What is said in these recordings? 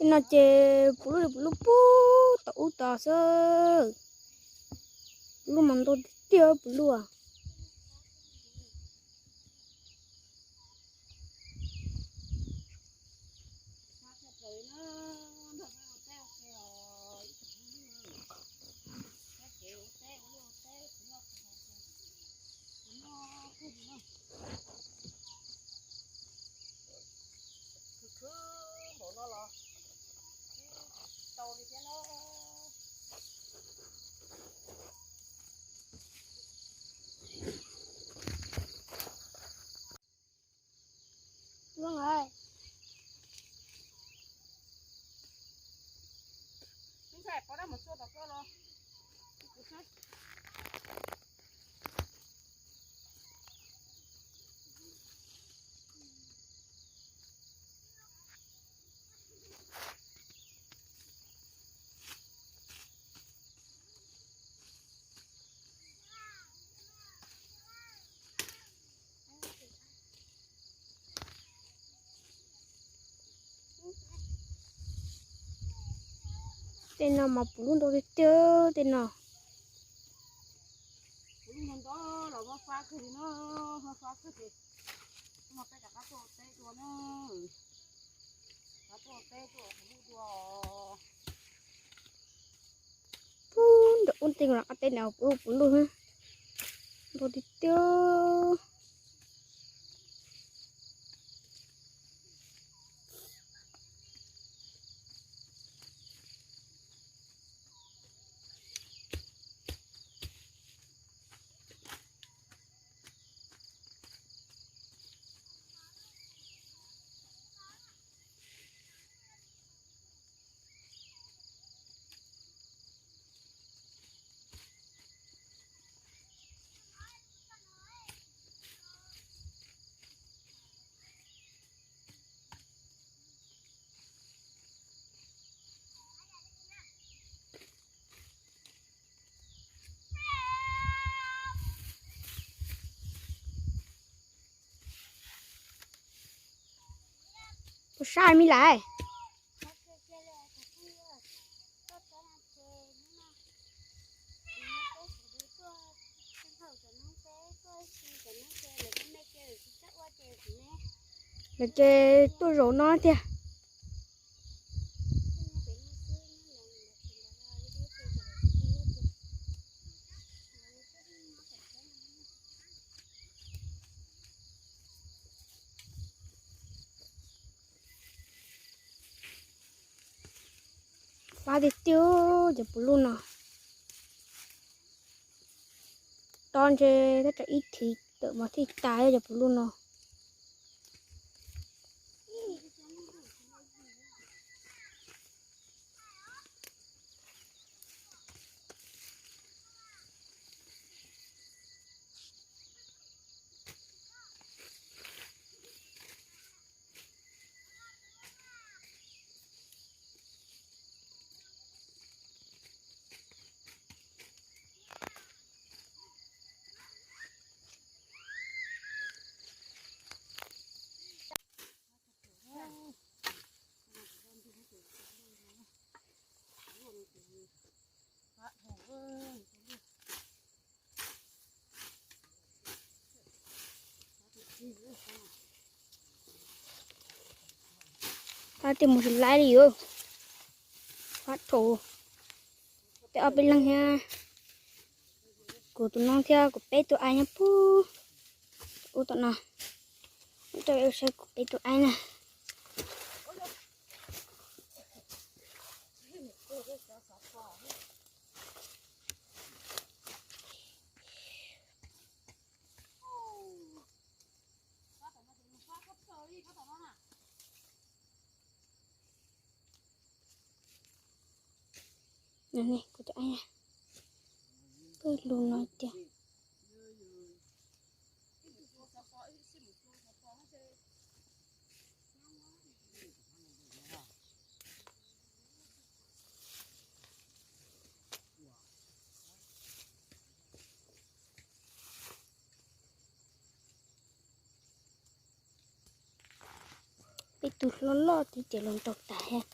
Tej no ces puv lub puv lub puag tom ub tod xwb. Puv lub mas ntau tiag tiag puv lub. Khwv khwv npaum no los tsis tau li thiab na. Ntshai pov dab mus txua tom koj los. Tej no mas puv lub ntau tiag tiag tej no. Puv lub ntau ntau los vaj fab kawg li na, vaj fab kawg ces no peb rov qab tuaj ua teb dua na. Rov qab tuaj ua teb tuaj ua lub dua. Puag nram ub tej rov qab teb na, puv lub puv lub na. Ntau tiag tiag. Puas sab me lais? Lawv ces tuaj zaum no tiag. Fab tiag tiag cov puv lub no. Tob ntshe tab tom ib thiv tawm mas thiaj tas cov puv lub no. Fab tej mus tsis laib li yuav. Fab thaum tej ob peb leeg thiab. Kuv tus no thiab kuv peb tug aib nyob puag ub tom no. Rau saib kuv peb tug aib na. Kuv tus aib pw lug no tiag. Peb tug loj loj tib ces los ntaus tas thiab.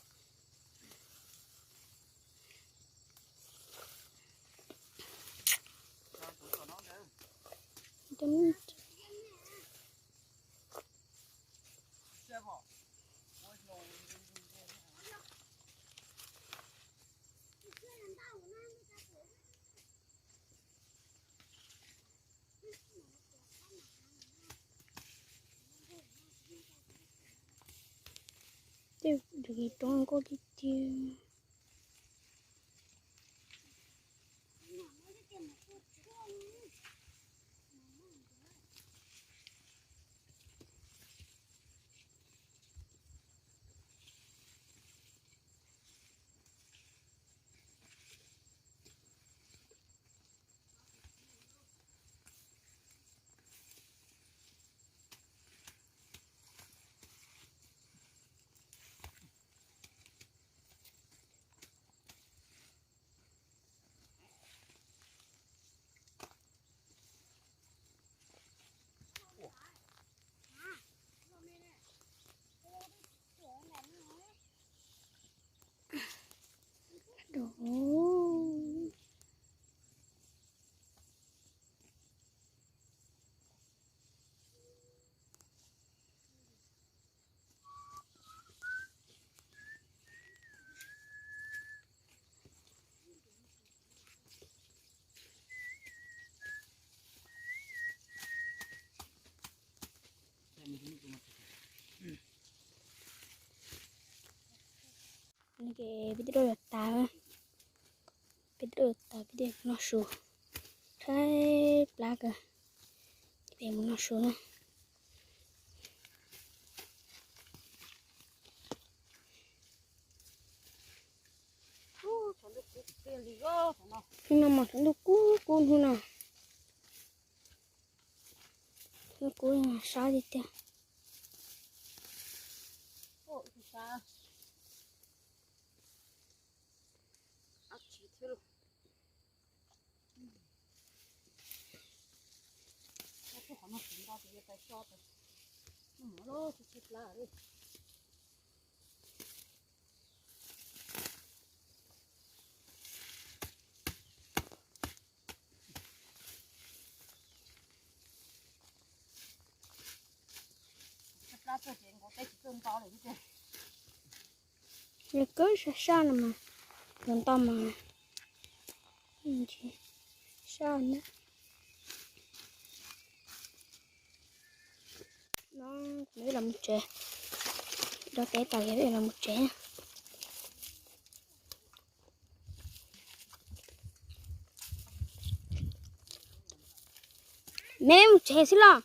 Roob nkauj tiag tiag. Peb twb dua tas, peb twb dua tas, peb twb mus noj su, tshaib plab kawg, peb mus noj su na. Hnub no mas tshav ntuj kub kub hnub no. Hnub kub sab tiag tiag. Nws kub sab sab no mas, tus ntau mas sab na. No, wb los mus tsev, rau teb tas wb los mus tsev. Neb mus tsev xwb los.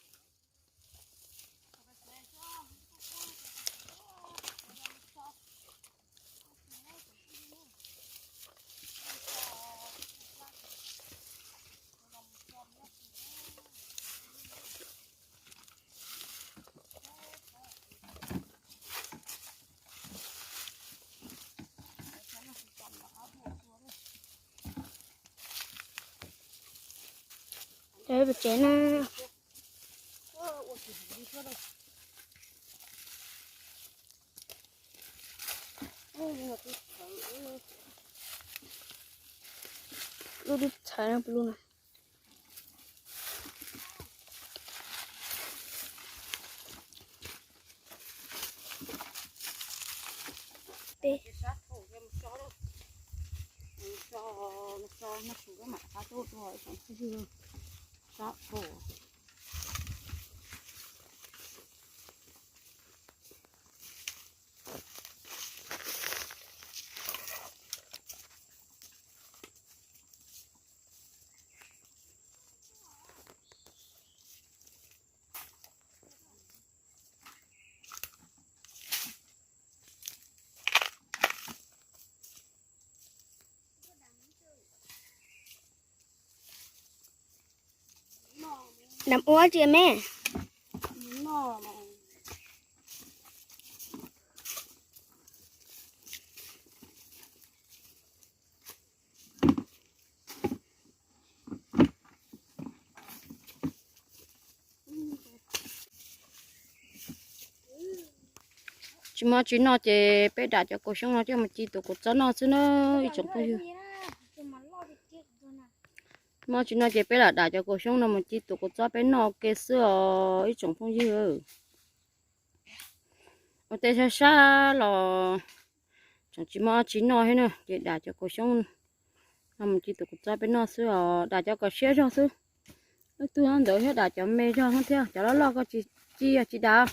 Peb pem tsev na. Lub twb txhais no, lub no. Peb Dam ua tsi me? Tsis muaj tsis noj ces peb dam cov kaus xyoob no coj mus ci tus kaus txob noj xwb na ib tsoom phooj ywg. Tsis muaj tsis noj ces peb lam dam cov kaus xyoob no mus ci tus kaus txob peb noj ua ke xwb os ib tsoom phooj ywg. Ua tej sab sab los tseem tsis muaj tsis noj thiab na ces dam cov kaus xyoob no mus ci tus kaus txob peb noj xwb os, dam cov kom siab zog xwb. Ib tug ntawd thiab dam cov me zog thiab, cov loj loj koj tsis ci os tsis dam.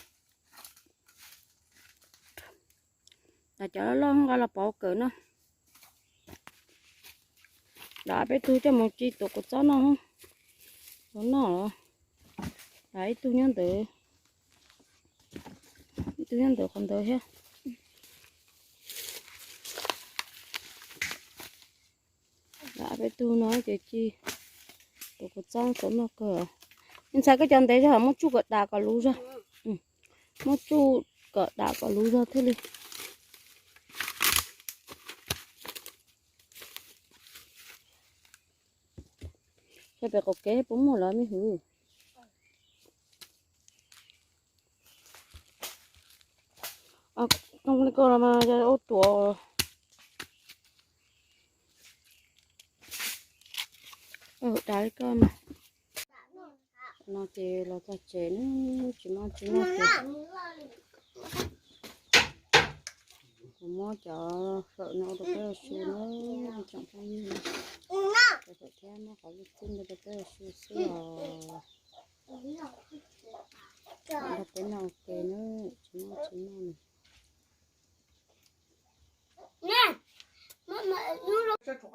Cov loj loj nqa los pauv kawm no. Dam peb tug coj mus tsis tuav kua txob noj, tuav noj los. Dam ib tug nyob ntawd, ib tug nyob ntawd qhov ntawd thiab. Dam peb tug no ces tsis tuav kua txob tuav noj kawg. Ntxhais koj cov ntev zog muab tsuj kom dam kom luv zog. Muab tsuj kom dam kom luv zog thiaj li. Pem qaum kev puas muaj lawm me hwm? Zoo li ko los mas yog ua tuav. Dav li ko mas. No ces los txog tsev na, tsis muaj tsis muaj ces kuv muab cov fawm no ua rau peb ua su na, tsoom phooj ywg. Cov fawm thiab muab qhov lub txij rau peb ua su xwb os. Nrog peb noj ua ke na, tsis muaj tsis muaj. Ces koj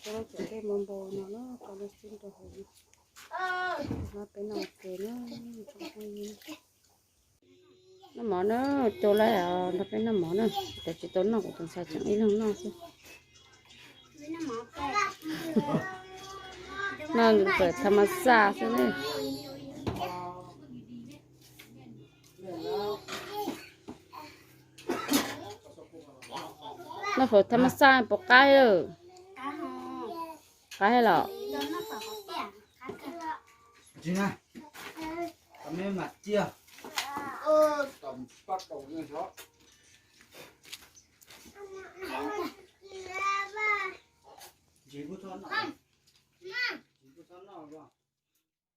cov dej npau npau no na, koj lub xib rau hauv no, peb noj ua ke na. Noj mov na, rau lawm nrog peb noj mov na. Cov tsis tau noj kuv tus ntxhais tseem ib leeg noj xwb. Noj fawm tha mas xaj xwb ne. Noj fawm tha mas xaj puas qab? Qab los?